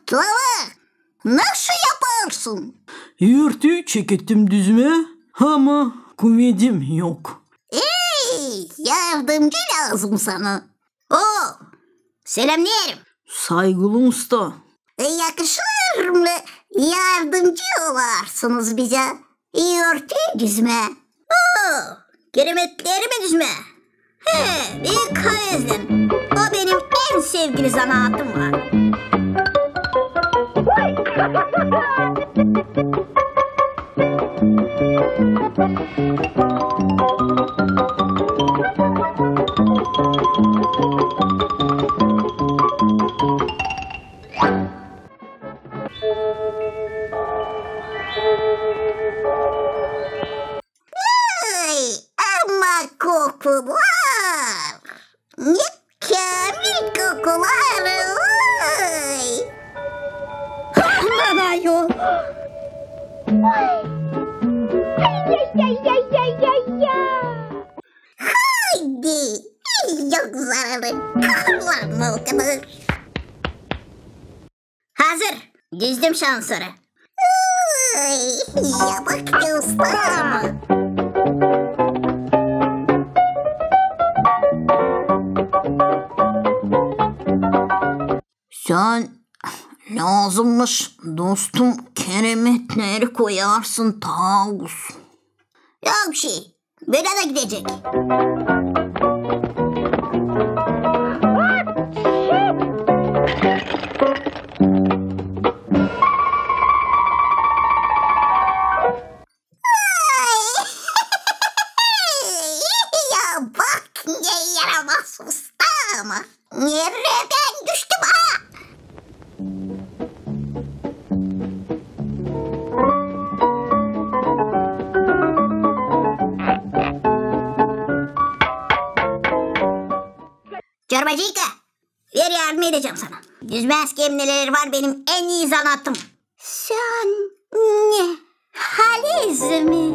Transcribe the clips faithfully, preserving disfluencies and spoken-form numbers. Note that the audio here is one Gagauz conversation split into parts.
Slava, nasıl yapêrsın? Örtüyü çekettim düzmää, ama kuvedim yok. Ey, yardımcı lääzım sana. O, selämneerim. Saygılı usta. E, yakışır mı yardımcı olarsınız bizä örtüyü düzmää? O, keremetlerimi düzmää. He, büük havezlän. O benim en sevgili zanaatım var. Ay, ama kokular! Ne käämil kokular! Ay! Aman ayol! Ay! Ay, ay, ay, ay, ay, ay, ay! Haydi, yok zararı, kaharlanma o kadar. Hazır, düzdüm şansora. Ay, ya bak ne usta ama. Sän lääzımmış, dostum, keremetleri koyarsın, Taus. Yok bir şey. Bölä dä gidecek. Ay! Ya bak, ne yaramaz usta ama. Neredän düştüm, a? Çorbacıyka, ver, yardım edecäm sana. Düzmää skemneleri var benim en ii zanaatım. Sän ne? Halez mi?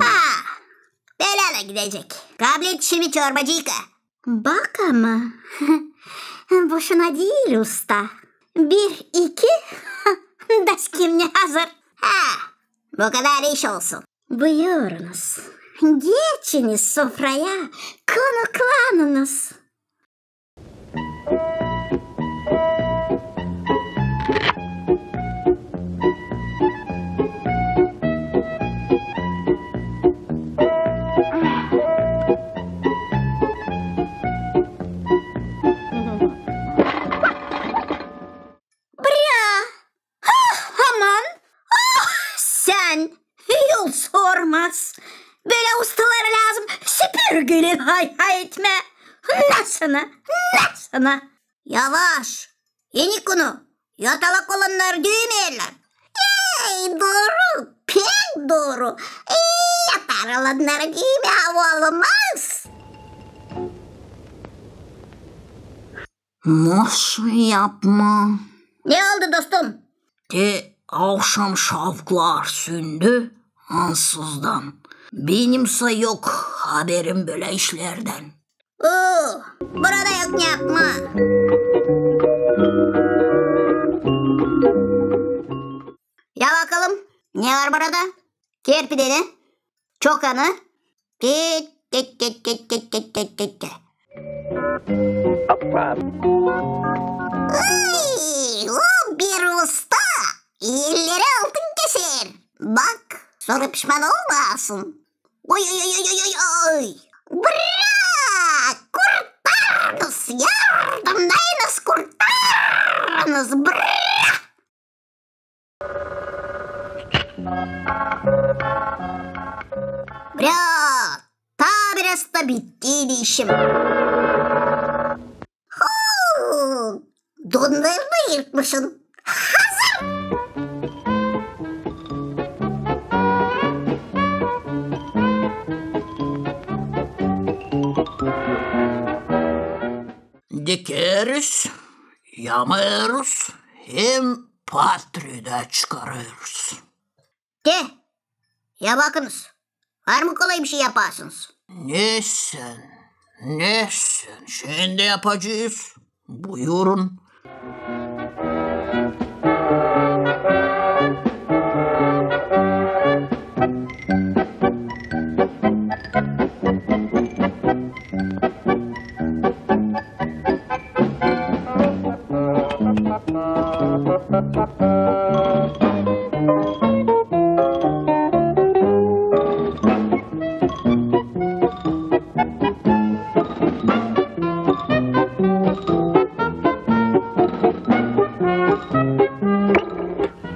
A, bölä dä gidecek. Kablet işimi, çorbacıyka. Bak ama, boşuna diil, usta. Bir, iki, da skemne hazır. Ha, bu kadar iş olsun. Buyurunuz, geçiniz sofraya, konuklanınız. Brä! Ah, aman! Ah, sän! Yol sormaz. Bölä ustaları lääzım süpürgüylän hay-hay etmää. Nasıl? Nasıl? Yavaş! Enik unu, yatalak olannarı düümeerlär. Ey, dooru, pek dooru. Ey, yatar olannarı düümää olmaz. Nasıl yapmaa? Ne oldu, dostum? Te avşam şafklar süündü ansızdan. Benim sa yok haberim bölä işlerdän. Oo, burada yok ne yapmaa. Ya bakalım, ne var burada? Kerpideni, çokanı. Ket, ket, ket, ket, ket, ket, ket, ket. Hoppa. Ay, o bir usta. Elleri altın keser. Bak, sora pişman olmasın. Oy, oy, oy, oy, oy, oy, oy. Bırak! Kurtarınız! Yardımnayınız, kurtarınız! Bırak! Bra! Taa biraz da bittiydi işim. Huu! Donnarını yırtmışın. Hazır! Dikeriz. yamêêrız hem patriyi da çıkarêrız. De, ya bakınız, var mı kolay bir şey yapasınız? Ne sän, ne sän, şindi yapacez. Buyurun.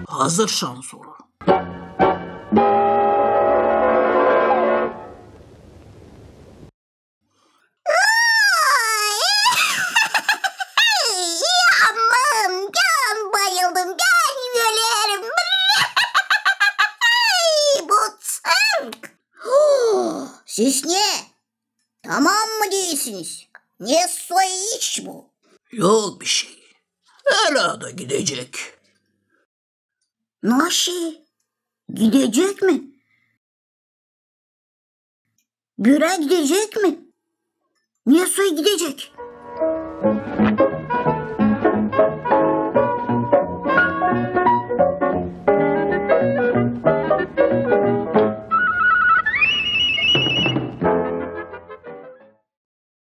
Hazır şansora. Aman, bän bayıldım, bän ölerim. Bu sirk. Siz ne? Tamam mı diilsiniz? Ne soy iş bu? Yok bir şey. Ölä da gidecek. Naşey? Gidecek mi? Börä gidecek mi? Ne soy gidecek?